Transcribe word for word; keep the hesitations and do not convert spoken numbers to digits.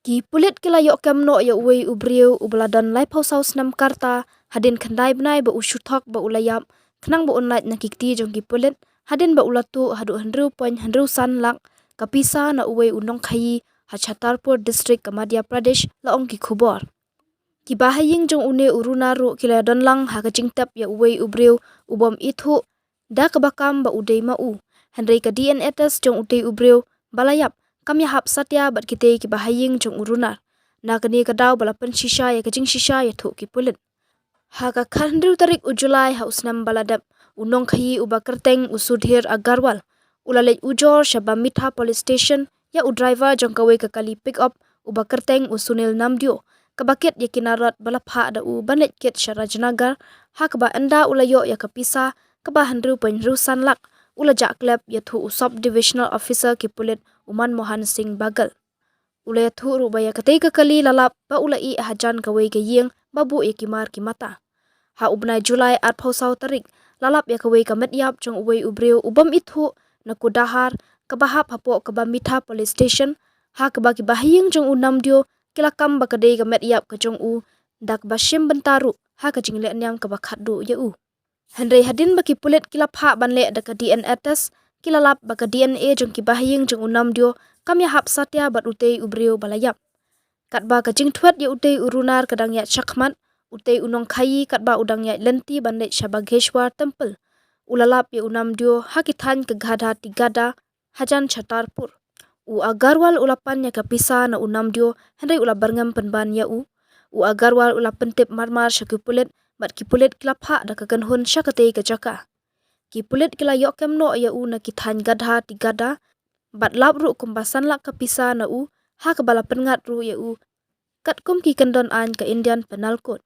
Ki pulit ki la ïoh kem noh ïa uwei u briew uba la don laiphew saw snem ka rta hadien khyndai bnai ba u shu thok ba u la ïap, khnang ba un lait na ki kti jong ki pulit hadien ba u la tuh haduh hynriew point hynriew san lak ka pisa na uwei u nongkhaïi ha Chhatarpur District ka Madhya Pradesh, la ong ki khubor. Kiba ha ïing jong une u runar ruh ki la don lang ha ka jingtep ïa uwei u briew u bym ithuh da kaba kam ba u dei ma u. Hynrei ka D N A test jong utei u briew ba la ïap kam ïahap satia bad kitei kiba ha ïing jong u runar. Na kane ka daw ba la pynshisha ïa ka jingshisha ïathuh ki pulit. Ha ka khathynriew tarik u July ha u snem ba la dep, u nongkhaïi uba kyrteng u Sudhir Agarwal u la leit ujor sha Bamitha Police Station ïa u driver jong kawei ka kali pick up uba kyrteng u Sunil Namdeo, kaba kit ïa ki narot ba la phah da u ban leit kit sha Rajnagar, ha kaba ynda u la ïoh ïa ka pisa kaba hynriew point hynriew san lak, u la jah klep ïathuh u Sub Divisional Officer ki pulit u Manmohan Singh Bagal. U la ïathuh ruh ba ïa katei ka kali la lap ba u la ïeh hajan kawei ka ïing ba buh ïa ki mar ki mata. Ha u bnai July arphew saw tarik, la lap ïa kawei ka met ïap jong uwei u briew u bym ithuh na Kudahar, kaba hap hapoh ka Bamitha Police Station, ha kaba kiba ha ïing jong u Namdeo ki la kam ba ka dei ka met ïap ka jong u, da kaba shim bynta ruh ha ka jingleh niam kaba khatduh ïa u. Hynrei hadien ba ki pulit ki la phah ban leh da ka D N A test, ki la lap ba ka D N A jong kiba ha ïing jong u Namdeo kam ïahap satia bad utei u briew ba la ïap. Katba ka jingthwet ïa utei u runar ka dang ïaid shakhmat, utei u nongkhaïi katba u dang ïaid lynti ban leit sha Bageshwar Temple, u la lap ïa u Namdeo ha ki thaiñ ka Ghada Tigada hajan Chhatarpur. U Agarwal u la pan ïa ka pisa na u Namdeo, hynrei u la byrngem pynban ïa u. U Agarwal u la pyntip marmar sha ki pulit bad ki pulit ki la phah da ka kynhun sha katei ka jaka. Ki pulit ki la ïoh kem noh ïa u na ki thaiñ Ghada Tigada bad lap ruh kumba san lak ka pisa na u, ha kaba la pynngat ruh ïa u katkum ki kyndon aiñ ka Indian Penal Code.